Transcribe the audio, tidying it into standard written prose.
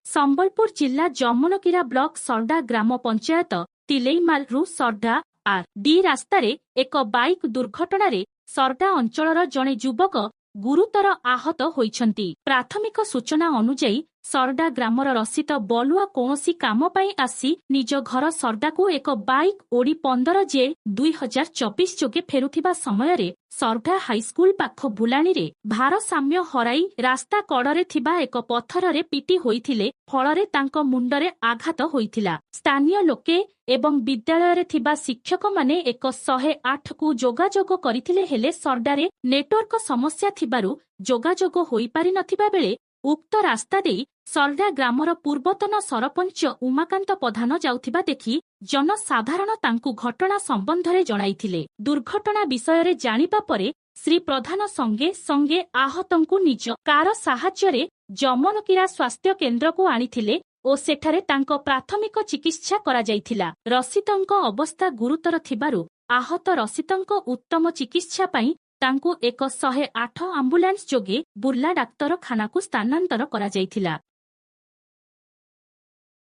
ସମ୍ବଲପୁର ଜିଲ୍ଲା ଜମନକିରା ବ୍ଲକ ସରଡା ଗ୍ରାମ panchayat ତିଲେଇମାଲରୁ ସରଡା R D ରାସ୍ତାରେ ଏକ ବାଇକ୍ ଦୁର୍ଘଟଣାରେ ସରଡା ଅଞ୍ଚଳର ଜଣେ ଯୁବକ ଗୁରୁତର ଆହତ ହୋଇଛନ୍ତି। ପ୍ରାଥମିକ ସୂଚନା ଅନୁଯାୟୀ, ସରଡା ଗ୍ରାମର ରସିତ ବଲୁଆ କୌଣସି କାମ ପାଇଁ ଆସି ନିଜ ଘର ସରଡାକୁ ଏକ ବାଇକ୍ ଓଡି 15 ଜେ 2024 ଯୋଗେ ଫେରୁଥିବା ସମୟରେ ସରଡା ହାଇସ୍କୁଲ ପାଖ ବୁଲାଣିରେ ଭାରସାମ୍ୟ ହରାଇ ରାସ୍ତା କଡ଼ରେ ଥିବା ଏକ ପଥରରେ ପିଟି ହୋଇଥିଲେ। ଫଳରେ ତାଙ୍କ ମୁଣ୍ଡରେ ଆଘାତ ହୋଇଥିଲା। ସ୍ଥାନୀୟ ଲୋକେ ଏବଂ ବିଦ୍ୟାଳୟରେ ଥିବା ଶିକ୍ଷକମାନେ 108କୁ ଯୋଗାଯୋଗ କରିଥିଲେ। ହେଲେ ସରଡାରେ ନେଟୱାର୍କ ସମସ୍ୟା ଥିବାରୁ ଯୋଗାଯୋଗ ହୋଇପାରିନଥିବା ବେଳେ ଉକ୍ତ ରାସ୍ତା ଦେଇ ସରଡା ଗ୍ରାମର ପୂର୍ବତନ ସରପଞ୍ଚ ଉମାକାନ୍ତ ପଧାନ ଯାଉଥିବା ଦେଖି ଜନସାଧାରଣ ତାଙ୍କୁ ଘଟଣା ସମ୍ବନ୍ଧରେ ଜଣାଇଥିଲେ। ଦୁର୍ଘଟଣା ବିଷୟରେ ଜାଣିବା ପରେ ଶ୍ରୀ ପ୍ରଧାନ ସଙ୍ଗେ ସଙ୍ଗେ ଆହତଙ୍କୁ ନିଜ କାର ସାହାଯ୍ୟରେ ଜମନକିରା ସ୍ୱାସ୍ଥ୍ୟ କେନ୍ଦ୍ରକୁ ଆଣିଥିଲେ ଓ ସେଠାରେ ତାଙ୍କ ପ୍ରାଥମିକ ଚିକିତ୍ସା କରାଯାଇଥିଲା। ରସିତଙ୍କ ଅବସ୍ଥା ଗୁରୁତର ଥିବାରୁ ଆହତ ରସିତଙ୍କ ଉତ୍ତମ ଚିକିତ୍ସା ପାଇଁ ତାଙ୍କୁ 108 ଆମ୍ବୁଲାନ୍ସ ଯୋଗେ ବୁର୍ଲା ଡାକ୍ତରଖାନାକୁ ସ୍ଥାନାନ୍ତର କରାଯାଇଥିଲା।